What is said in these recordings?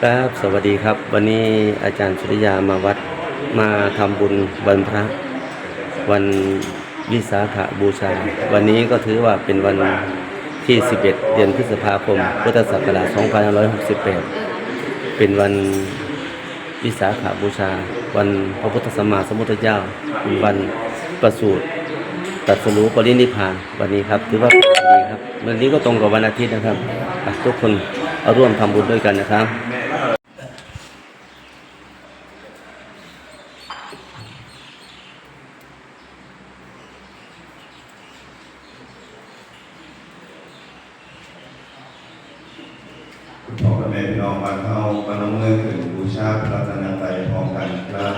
ครับ สวัสดีครับ วันนี้อาจารย์สุริยามาวัด มาทำบุญวันพระ วันวิสาขบูชา วันนี้ก็ถือว่าเป็นวันที่ สิบเอ็ด เดือนพฤษภาคม พุทธศักราช สองพันห้าร้อยหกสิบแปด เป็นวันวิสาขบูชา วันพระพุทธสัมมาสัมพุทธเจ้า เป็นวันประสูติ ตรัสรู้ปรินิพพาน วันนี้ครับ ถือว่าเป็นวันดีครับ วันนี้ก็ตรงกับวันอาทิตย์นะครับ อ่ะ ทุกคนร่วมทำบุญด้วยกันนะครับ พ่อแม่พี่น้องบ้านเฮา ปนมมือขึ้นบูชาพระรัตนตรัยพร้อมกันครับ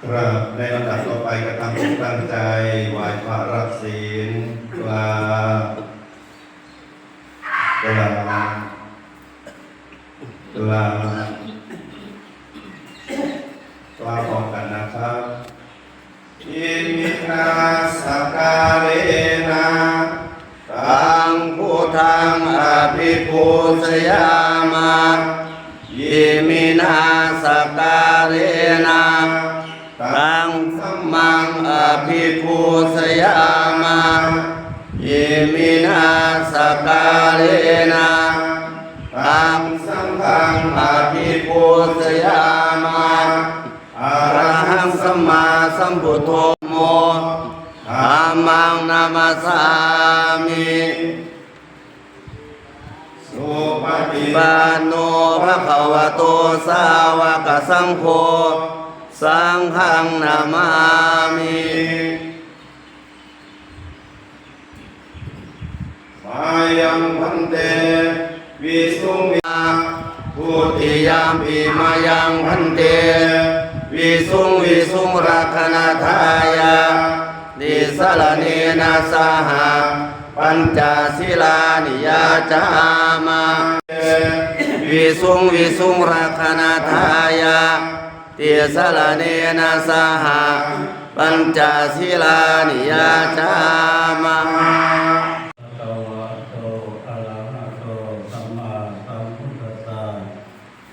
ครับ ในลำดับต่อไปกระทำจิตตั้งใจไหว้พระรับศีล กราบ กราบ กราบ กราบพร้อมกันนะครับ Iminā sakkārena taṃ buddhaṃ abhipūjayāma. Iminā sakkārena taṃ dhammaṃ abhipūjayāma. Iminā sakkārena taṃ saṅghaṃ abhipūjayāma. Arahaṃ sammāsambuddho dhammaṃ namassāmi. Supaṭipanno bhagavato sāvakasaṅgho, saṅghaṃ namāmi. Mayaṃ bhante visuṃ vi- Dutiyampi mayaṃ bhante visuṃ visuṃ rakkhaṇatthāya tisaraṇena saha pañca sīlāni yācāma. Visuṃ visuṃ rakkhaṇatthāya tisaraṇena saha pañca sīlāni yācāma. Bhagavato arahato sammāsambuddhassa.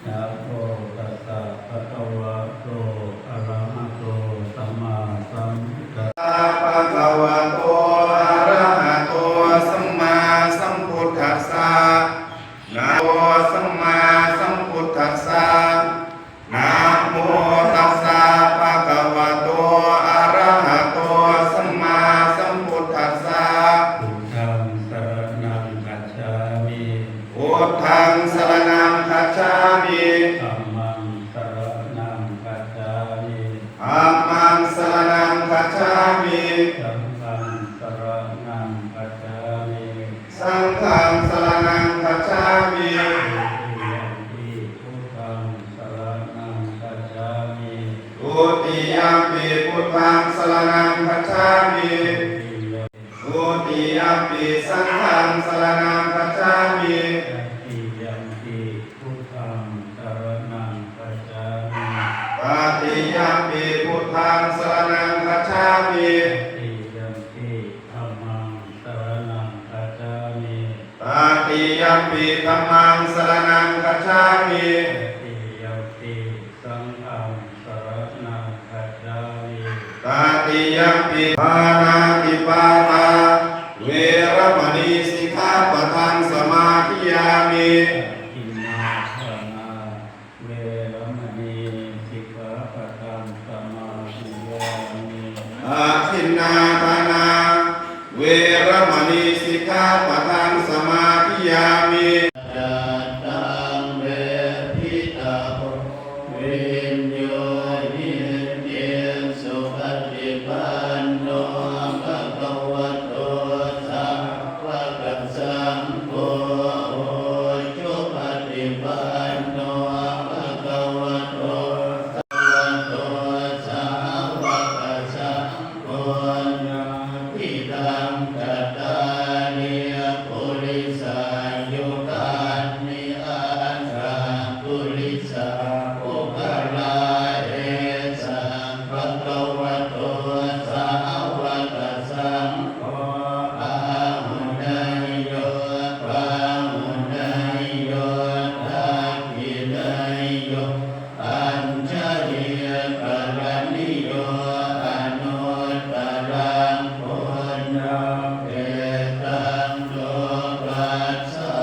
Namo tassa bhagavato arahato sammāsambuddhassa. Bhagavato arahato sammāsambuddhassa. Namo sammāsambuddhassa. Namo tassa bhagavato arahato sammāsambuddhassa. Buddhaṃ saraṇaṃ gacchāmi. Buddhaṃ saraṇaṃ gacchāmi. Dhammaṃ saraṇaṃ gacchāmi. Dhammaṃ saraṇaṃ gacchāmi. Saṅghaṃ saraṇaṃ gacchāmi. Saṅghaṃ saraṇaṃ gacchāmi. Dutiyampi buddhaṃ saraṇaṃ gacchāmi. Dutiyampi buddhaṃ saraṇaṃ gacchāmi. Dutiyam- Dutiyampi saṅghaṃ saraṇaṃ gacchāmi. Tatiyampi buddhaṃ saraṇaṃ gacchāmi. Tatiyampi buddhaṃ saraṇaṃ gacchāmi. Tatiyampi dhammaṃ saraṇaṃ gacchāmi. Tatiyampi dhammaṃ saraṇaṃ gacchāmi. Tatiyampi saṅghaṃ saraṇaṃ gacchāmi. Tatiyampi pāṇātipātā veramaṇī sikkhāpadaṃ samādiyāmi. Adinnādānā veramaṇī sikkhāpadaṃ samādiyāmi. Adinnādānā veramaṇī sikkhāpadaṃ samādiyāmi. ດາຕັງເວພິຕະໂພ ວິນໂຍຫິຕິ ສຸປະຕິປັນໂນ ພະຄະວະໂຕ ສາວະກະສັງໂຄ ອຸຈຸປະຕິປັນໂນ ພະຄະວະໂຕ ສາວະໂຕ ສາວະກະສັງ ໂຄ ຍະທິດາງ ຈະຕາລິ ປຸລິສາຍຸການິ ອັດຖະປຸລິສາ ປຸກຄະລາ ເອສະ ພະຄະວະໂຕ ສາວະກະສັງໂຄ ອາຫຸເນຍໂຍ ປາຫຸເນຍໂຍ ທັກຂິເນຍໂຍ ປັນຊະລີກະລະນິໂຍ ອະນຸດຕະລັງ ປຸນຍະເຂດຕັງ ໂລກັດສາ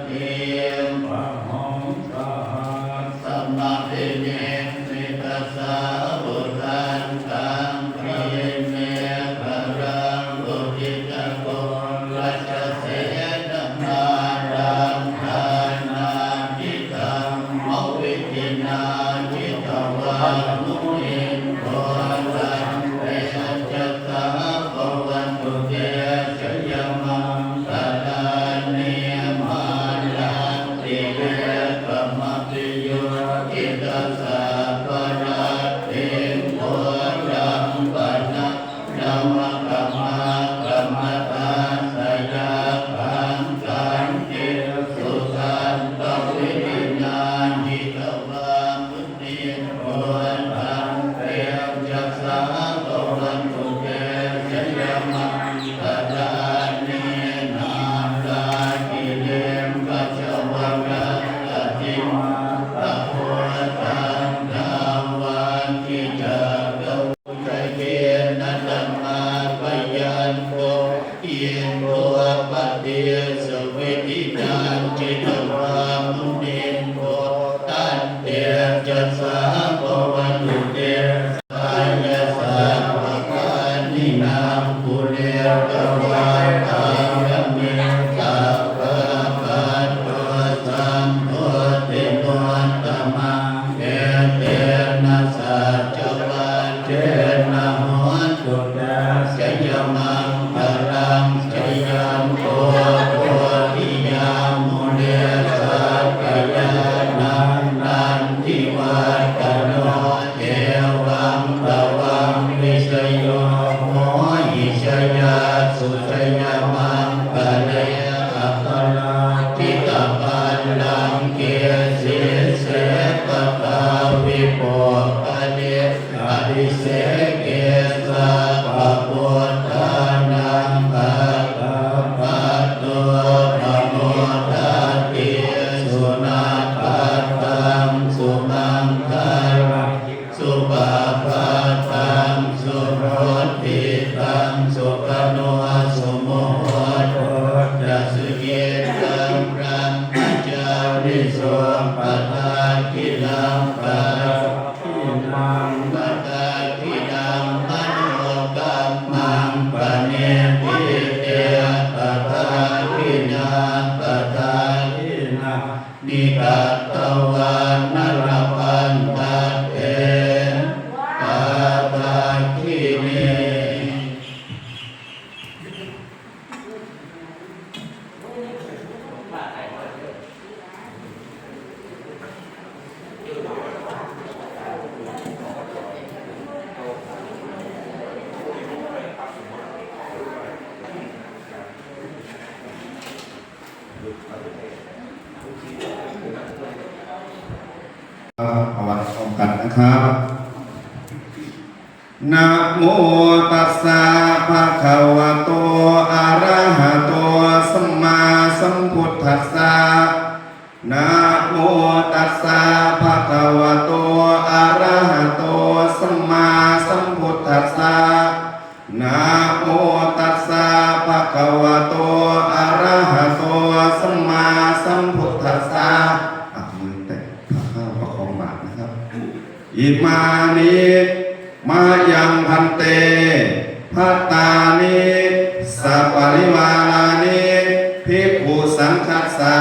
ຕິ ປະຫົງສະຫັດສະມະພິນິມມິຕະສາວຸທັນຕັງ ກິເມຂະລັງ ອຸທິດຕະໂກລະຈະເສນະມາລັງ ທານາທິ ທຳມະວິທິນາຈິດຕະວາມຸນິນໂທ ຕັນເຕຈະສາພະວັນຕຸເຕ ຊະຍະມັງຄະລານິ ມາລັງຕິເລກະມະພິໂຍຈິຕະສາພະລັດຖິງໂພລັມປະນາ ນະມະກະມາກະມະທາສະຍາຄັງ ສັນຕິສຸທັນຕະວິລິນາຈິຕະວາມຸນິໂພ ຕັນເຕຈະສາພະວັນຕຸເຕ ຊະຍະມັງຄະລານິ ນາລາຄິລິງກະຊະວະນາກະຕິມາກະໂພ ຕັນທາວັກຄິຈັກກະວາ ສະເກນະທຳມາພະຍັນໂກ ອິນໂທປະຕິສະວິທິຕັງຈິຕະວາມຸນິນໂທ ຕັນເຕຈະສາພະວັນຕຸເຕ ສາຍະສາພະການິນາ ປຸເຣຕະວາທາຣະເມ ສາພະກາໂຕ ສັມໂພທິມຸດຕະມັງ ເອເຕນະສັດຈະວັດເທນະ ໂຫຕຸເຕ ຊະຍະມັງຄະລັງ ຊະຍັນໂຕ ໂພທິຍາມຸນີ ສັກກະຍານັນ ນັນທິວັດຕະໂນ ເອວັງຕະວັງ ວິຊະໂຍ ໂຫຫິ ຊະຍາສຸ ຊະຍະມັງຄະເລ ອັບປະລາຈິຕະບັນລັງເກ ສີເສປະທາວິໂພຄະເລ ອະພິເສເກ ສັບປະພຸດທານັງ ພະຄະວະໂຕ ປະໂມທາຕິ ສຸນະປະທັງ ສຸມັງຄະລັງ ສຸປະພາຕັງ ສຸໂຫຕິຕັງ ສຸຂະໂນ ສຸມຸໂຫໂຕ ຈະ ສຸກິດຕັງ ບຣະມະຈາຣິສຸ ປະທັກຂິນັງ ປະທັກຂິນັງ ປະທັກຂິນັງ ມະໂນກັມມັງ ປະນິດຖິເຕ ປະທັກຂິນາ ປະທັກຂິນາ ນິກະຕະວານະ ລະພັນຕະເຕ ປະທັກຂິນີ. ເອົາໄວ້ພ້ອມກັນນະຄັບ. ນະໂມຕັດສະ ພະຄະວະໂຕ ອະລະຫະໂຕ ສຳມາສຳພຸດທັດສະ. ນະໂມຕັດສະ ພະຄະວະໂຕ ອະລະຫະໂຕ ສຳມາສຳພຸດທັດສະ. ນະໂມຕັດສະ ພະຄະວະໂຕ ອະລະຫະໂຕ ສຳມາສຳພຸດທັດສະ. ອ່ະ ມືແຕະ ພະເຈົ້າປະຄອງບາດນະຄັບ. ອິມານິ ມະຍັງ ພັນເຕ ພັດຕານິ ສະປະລິວາລານິ ພິກຂຸ ສັງຄະ ສາ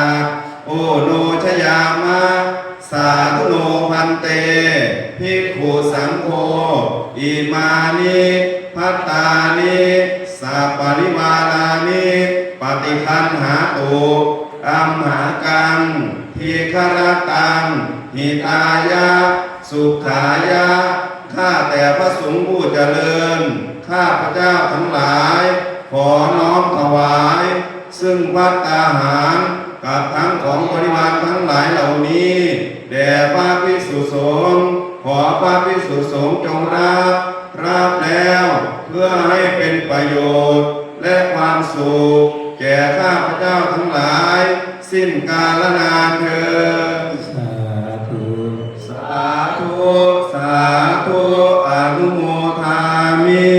ໂອໂນຊະຍາມະ ສາທຸໂນພັນເຕ ພິກຂຸສັງໂຄ ອິມານິ ພັດຕານິ ສະປະລິວາລານິ ປະຕິຄັນຫາຕຸ ອັມຫາກັງ ທີຄະຣະຕັງ ຫິຕາຍະ ສຸຂາຍະ ຂ້າແຕ່ພະສົງຜູ້ຈະເລີນ ຂ້າພະເຈົ້າທັງຫຼາຍ ຂໍນ້ອມຖວາຍ ຊຶ່ງພັດຕາຫານ ກັບທັງຂອງບໍລິວານທັງຫຼາຍເຫຼົ່ານີ້ ແດ່ພະພິກສຸສົງ ຂໍພະພິກສຸສົງຈົ່ງຮັບ ຮັບແລ້ວ ເພື່ອໃຫ້ເປັນປະໂຫຍດ ແລະ ຄວາມສຸກ ແກ່ຂ້າພະເຈົ້າທັງຫຼາຍ ສິ້ນກາລະນານເທີນ. ສາທຸ ສາທຸ ສາທຸ ອະນຸໂມທາມິ.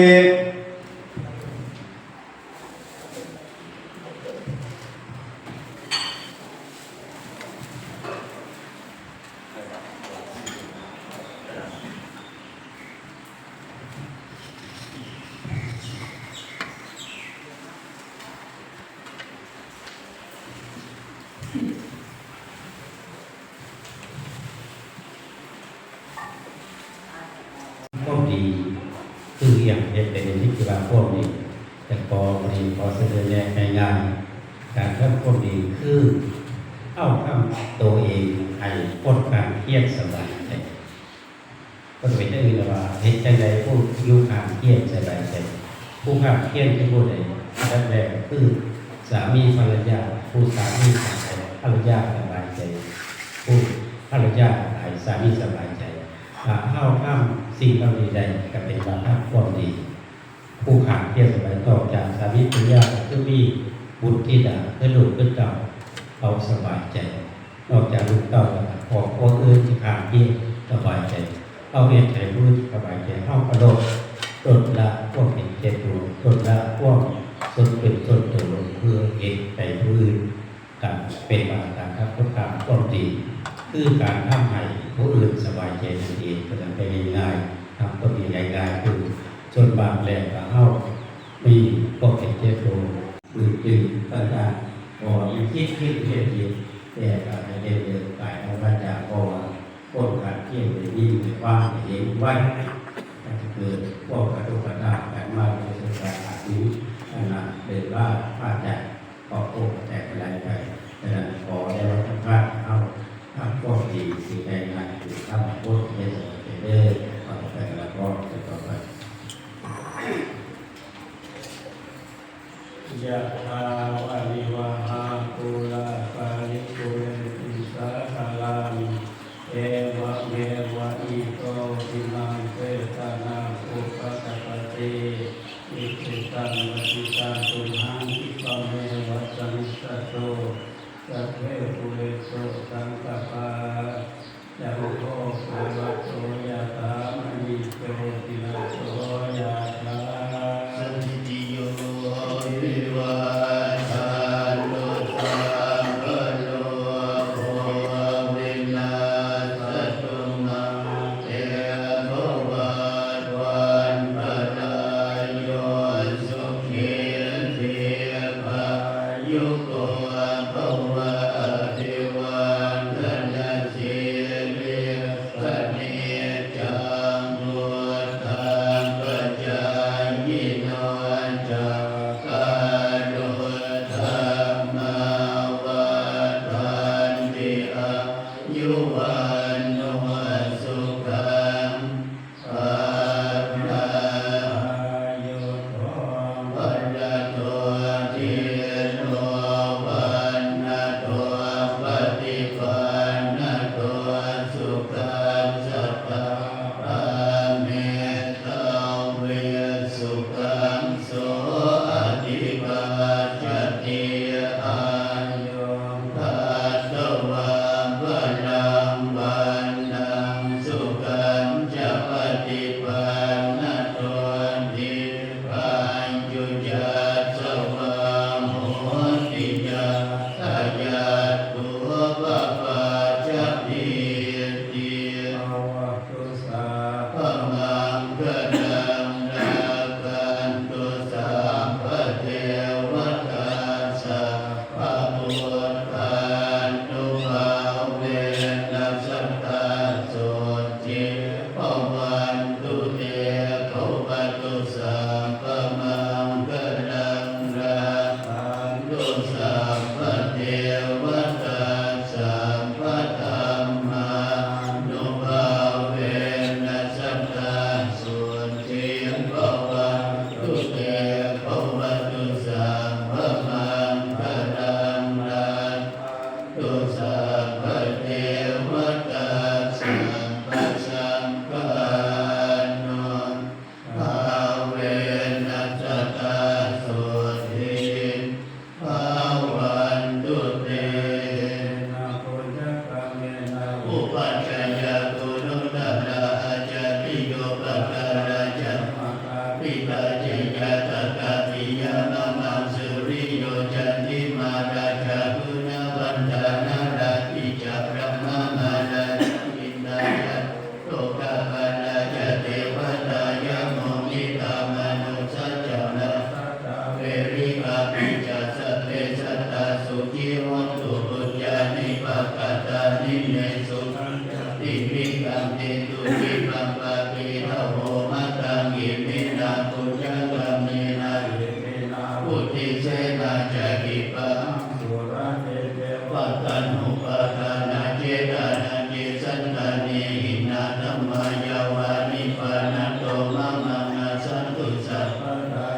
ຄວາມດີຄືຫຍັງ? ເຮັດໄດ້ເປັນທີ່ວ່າຄວາມດີ ແຕ່ຂໍ ຂໍສະເໜີແນະງ່າຍໆ ການທຳຄວາມດີຄືເຮົາທຳໂຕເອງໃຫ້ຄົນຂ້າງຄຽງສະບາຍໃຈ. ເພິ່ນເປັນຈັ່ງນີ້ລະວ່າ ເຮັດຈັ່ງໃດຜູ້ຢູ່ຂ້າງຄຽງສະບາຍໃຈ? ຜູ້ຂ້າງຄຽງຄືຜູ້ໃດ? ອັນດັບແລກກໍຄືສາມີພັນລະຍາ, ຜູ້ສາມີສະບາຍໃຈ ພັນລະຍາສະບາຍໃຈ, ຜູ້ພັນລະຍາສະບາຍໃຈ ສາມີສະບາຍໃຈ. ຖ້າເຮົາທຳສິ່ງເຫຼົ່ານີ້ໄດ້ ກໍເປັນວ່າທຳຄວາມດີ. ຜູ້ຂ້າງຄຽງສະບາຍ ນອກຈາກສາມີພັນລະຍາ ກໍຄືມີບຸດທິດາ ຄືລູກຄືເຕົ້າ ເຂົາສະບາຍໃຈ. ນອກຈາກລູກເຕົ້າແລ້ວ ຄອບຄົວອື່ນທີ່ຂ້າງຄຽງສະບາຍໃຈ. ເຮົາເຮັດໃຫ້ຜູ້ອື່ນສະບາຍໃຈ ເຮົາກໍລົດ ລົດລະຄວາມເຫັນແກ່ຕົວ ລົດລະຄວາມສົນເປັນສ່ວນໂຕລົງ ເພື່ອເຮັດໃຫ້ຜູ້ອື່ນ ການເປັນວ່າການທຳຄຸນຄ່າຄວາມດີ ຄືການທຳໃຫ້ຜູ້ອື່ນສະບາຍໃຈນັ້ນເອງ. ເພາະສະນັ້ນ ໄປງ່າຍໆ ທຳຄວາມດີງ່າຍໆ ຄືສ່ວນມາກແລ້ວກໍເຮົາມີຄວາມເຫັນແກ່ໂຕ ບຶດຕື່ນຕ່າງໆ ກໍຍັງຄິດຄິດເຮັດຢູ່ ແຕ່ກໍໃຫ້ເຮັດເດີ ກາຍເອົາມາຈາກ ເພາະວ່າຄົນຂາດຄຽນໄດ້ຍິນໄດ້ຟັງໄດ້ເຫັນໄວ ກໍຈະເກີດຄວາມກະທົບກະທັບກັນມາ ໂດຍສະເພາະອາດມີອັນນັ້ນເດີ ວ່າພະອາຈານ ຄອບຄົວກໍແຕກສະລາຍໄປ. ສະນັ້ນ ຂໍໃຫ້ວ່າທຸກທ່ານເຮົາທຳຄວາມດີ ສິ່ງໃດງານດີທຳໃຫ້ຄົນເຮັດໃຫ້ເດີ. ຂໍໃຫ້ແຕກສະລາຍກ່ອນ ຕໍ່ໄປ. ຍະຖາ ວາລິວະຫາ ປູລາ ປາລິ ປູເຣນ ຕິ ສາຄະລັງ ເອວະເມວະ ອິໂຕ ທິນນາງ ເປຕານັງ ອຸປະກະປະຕິ ອິຕິຕັງ ປະຕິຕັງ ຕຸມຫັງ ຄິປະເມວະ ສະມິດສະໂຕ ສັບເພ ປູເຣນຕຸ ສັງກະປາ ຈັນໂທ ປະນະລະໂສ ຍະຖາ ມະນີ ໂຊຕິລະໂສ ຍະຖາ ສະພິດທິໂຍ ວິວັດທັນຕຸ ສັບພະໂລໂກ ວິນັດສະຕຸ ມາເຕ ພະວັດວັນຕະລາຍໂຍ ສຸຂີ ທີຄາຍຸໂກ ພະວະ ອະພິວັດທະນະ ຊີລິສະນິຈຈັງ ພຸດທະ ນາລາຕິຈະ ບຣະມະມາລາຊະ ອິນດາຈະ ໂລກາພາລາຈະ ເທວະຕາ ຍະໂມ ມິດຕາມະນຸດສາຈາລາ ເວຣິຕາປິຈຈະ ສັບເພສັດຕາ ສຸຂີໂຫນຕຸ ປຸນຍານິປະກະຕານິ ເມ ສຸຂັງຈະ ຕິວິວັດທັນຕິ ສຸຂີພະປາທີ ພະໂຫລະມະຕັງ ອິມິນາ ປຸນຍະກຳມິນາ ອິມິນາ ວຸດທິເສນາຈະ ກິປະຫັງ ສຸລາເມ ເຈ ປະທານ ອຸປາທານະ ເຈຕະນະ ເຈ ສັນຕານິ ຫິນນາທຳມາ ຍາວາ ນິບພານະໂຕ ມະມັງ ນັດສັນຕຸ ສັບພະ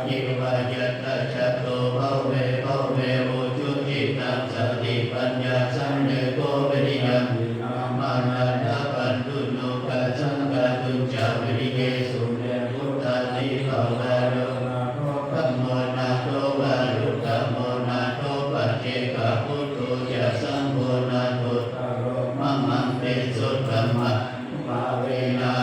ເອວາ ຍັດຖາ ຈະໂຕ ພະເວ ພະເວ ອຸຈຸ ຈິດຕັງ ສະຕິ ປັນຍາ ສຳເລໂກ ວິລິຍັງ ວິນາ ມານາ ລະພັນຕຸ ໂນ ຄາ ສັງຄະຕຸນຈາ ວິລິເຍ ສຸ ເມ ພຸດທາທິ ພະວາ ໂລ ນາໂທ ທຳໂມ ນາໂທ ວາລຸກຂະໂມ ນາໂທ ປັດເຈກະ ພຸດໂທ ຈະ ສັງໂຄ ນາໂທ ທາໂຣ ມະມັງ ເຕ ໂສ ທຳມາ ພາເວນາ